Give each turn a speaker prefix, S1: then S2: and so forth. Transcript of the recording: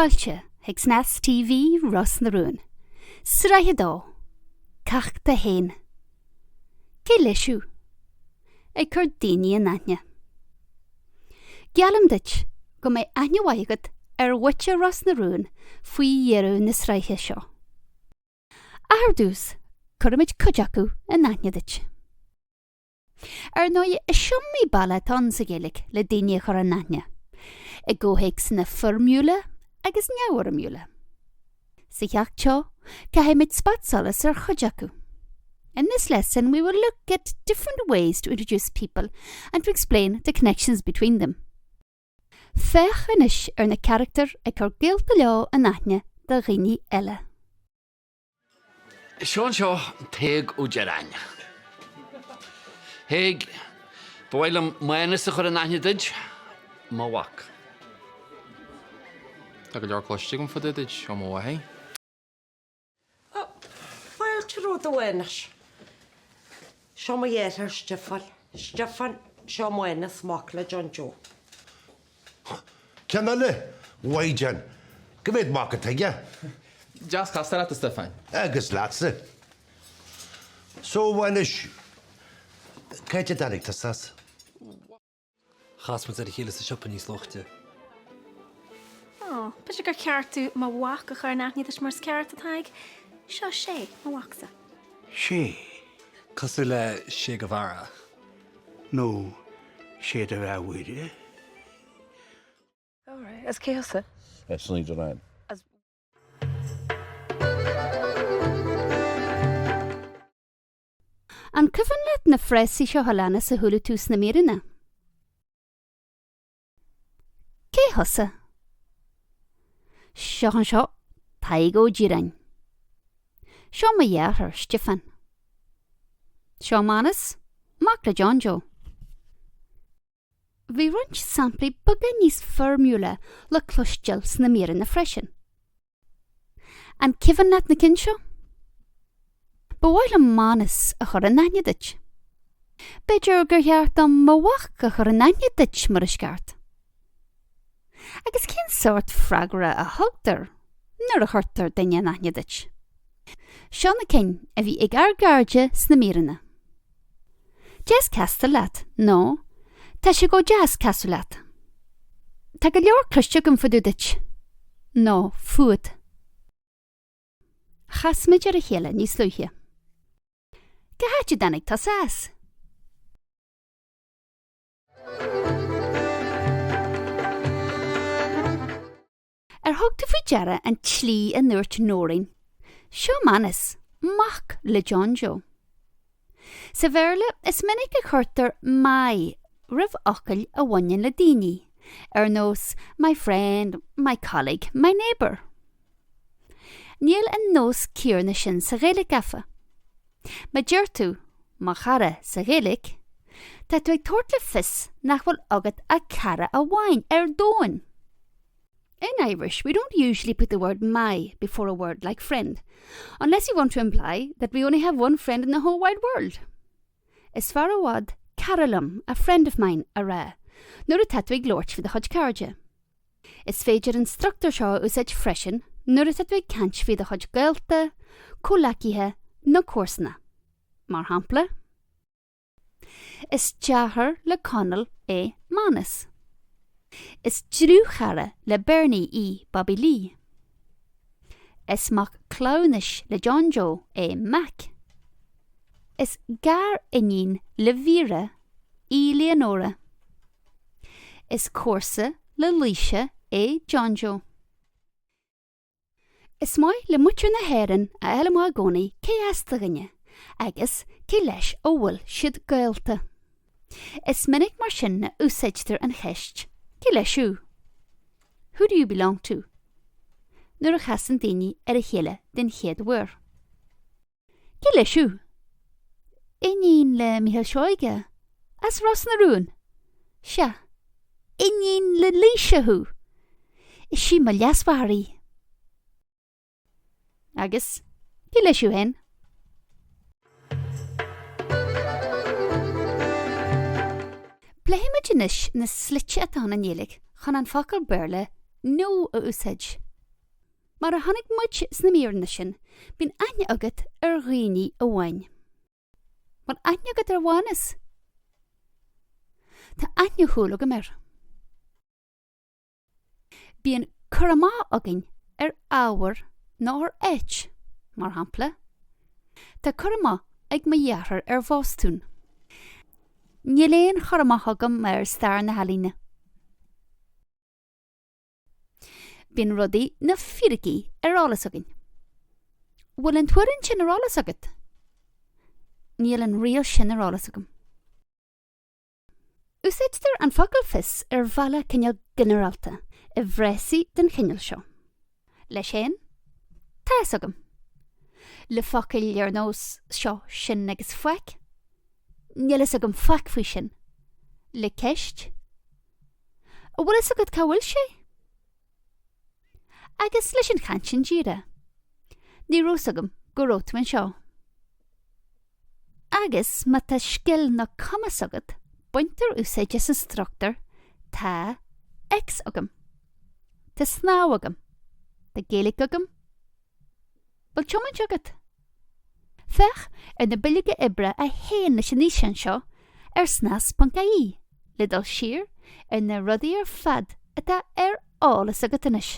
S1: fáilte chuig Snas TV Ros na Rún. Sraith 2, Ceacht 1. Cé leis thú? Ag cur daoine in aithne. Geallaim duit go mbeidh aithne mhaith agat ar mhuintir Ros na Rún faoi dheireadh na sraithe seo. Ach ar dtús, cuirfimid cuid acu in aithne duit. Ar ndóigh, is iomaí bealach atá ann sa Ghaeilge le daoine a chur in aithne, i gcomhthéacsanna foirmiúla agus neamhfhoirmiúla. Sa cheacht seo, caithfimid spotsolas ar chuid acu. In this lesson, we will look at different ways to introduce people and to explain the connections between them. Féach anois ar na carachtair ag cur gaolta leo in aithne do dhaoine eile.
S2: Seo anseo Tadhg Ó Direáin. Thaidhg, ba mhaith liom Mánas a chur in aithne duit, mo mhac.
S3: Tá go leor cloiste agam fá dtaobh duit ó mo mháthair.
S4: Fáilte romhat a Mhánais. Seo mo dheartháir Stiofán. Stiofán, seo Mánas, mac le John Joe.
S5: Ceann eile, Mhaighdean, cá mhéad mac atá aige?
S3: Deas castáil leat, a Stiofáin.
S5: Agus leatsa. So, a Mhánais, cá háit a dtáinig tusa as?
S6: Chas muid ar a chéile sa siopa níos luaithe.
S7: Ó, b'fhéidir gur cheart domh mo mhac a chur in aithne duit mar is ceart, a Thaidhg. Seo Shay, mo mhacsa.
S8: Shay.
S6: Cosúil le Che Guevara.
S8: Nó Sé do Bheatha Mhuire.
S9: Alright, as cé thusa?
S10: As Uí Dhireáin.
S9: As.
S1: An cuimhin leat na frásaí seo a leanas a chuala tú sna míreanna? Cé thusa? Seo anseo Tadhg Ó Direáin. Seo mo dheartháir, Stiofán. Seo Mánas, mac le John Joe. Bhí roinnt samplaí beaga níos foirmiúla le cloisteáil sna míreanna freisin. An cuimhin leat na cinn seo? Ba mhaith liom Mánas a chur in aithne duit. B'fhéidir gur cheart dom mo mhac a chur in aithne duit mar is ceart. Agus cén sórt freagra a thugtar nuair a chuirtear duine in aithne duit? Seo na cinn a bhí ag ár gcairde sna míreanna. Deas castáil leat, nó Tá sé go deas casadh leat. Tá go leor cloiste agam fá dtaobh duit, nó fút. Chas muid ar a chéile níos luaithe. Cá háit a dtáinig tusa as? Ar thug tú faoi deara an tslí a ndúirt Nóirín, Seo Mánas, mac le John Joe. Sa Bhéarla, is minic a chuirtear my roimh fhocail a bhaineann le daoine, ar nós my friend, my colleague, my neighbour. Níl an nós céanna sin sa Ghaeilge, áfach. Má deir tú mo chara sa Ghaeilge, tá tú ag tabhairt le fios nach bhfuil agat ach cara amháin ar domhan. In Irish, we don't usually put the word my before a word like friend, unless you want to imply that we only have one friend in the whole wide world. Is fearr i bhfad cara liom, a friend of mine, a rá nuair atá tú ag labhairt faoi do chuid cairde. Is féidir an struchtúr seo a úsáid freisin nuair atá tú ag caint faoi do chuid gaolta, comhleacaithe nó comharsana. Mar shampla. Is deartháir le Conall é Mánas. Is dlúthchara le Bernie í Bobbi Lee. Is mac cleamhnais le John Joe é Mac. Is gar-iníon le Vera í Leonora. Is comharsa le Laoise é John Joe. Is maith le muintir na hÉireann a fháil amach i gcónaí cé as do dhuine agus cé leis a bhfuil siad gaolta. Is minic mar sin a úsáidtear an cheist Cé leis thú? Who do you belong to? nuair a chasann daoine ar a chéile den chéad uair. Cé leis thú? Iníon le Mícheál Seoige, as Ros na Rún. Sea, iníon le Laoise thú! Is í mo leasmháthair í. Agus cé leis thú féin? Pléifimid anois na slite atá ann i nGaeilge chun an focal Béarla 'know' a úsáid. Mar a chonaic muid sna míreanna sin, bíonn aithne agat ar dhaoine amháin. Bhfuil aithne agat ar Mhánas? Tá aithne chúil agam air. Bíonn cur amach againn ar ábhar nó ar áit, mar shampla, Tá cur amach ag mo dheartháir ar Bhostún. Níl aon chur amach agam ar stair na healaíne. Bíonn rudaí nó fíricí ar eolas againn. Bhfuil an tuairim sin ar eolas agat? Níl an riail sin ar eolas agam. Úsáidtear an focal fios ar bhealach cineál ginearálta i bhfrásaí den chineál seo. Leis féin, tá fhios agam. Le focail ar nós seo, sin agus faic, níl fhios agam faic faoi sin. Le ceist, An bhfuil fhios agat cá bhfuil sé? Agus leis an chaint indíreach, Ní raibh fhios agam go raibh tú anseo. Agus má tá scil nó cumas agat, baintear úsáid as an struchtúr Tá X agam. Tá snámh agam. Tá Gaeilge agam. Bhfuil tiomáint agat? Féach ar na bileoga oibre a théann leis an fhíseán seo ar snas.ie le dul siar ar na rudaí ar fad atá ar eolas agat anois.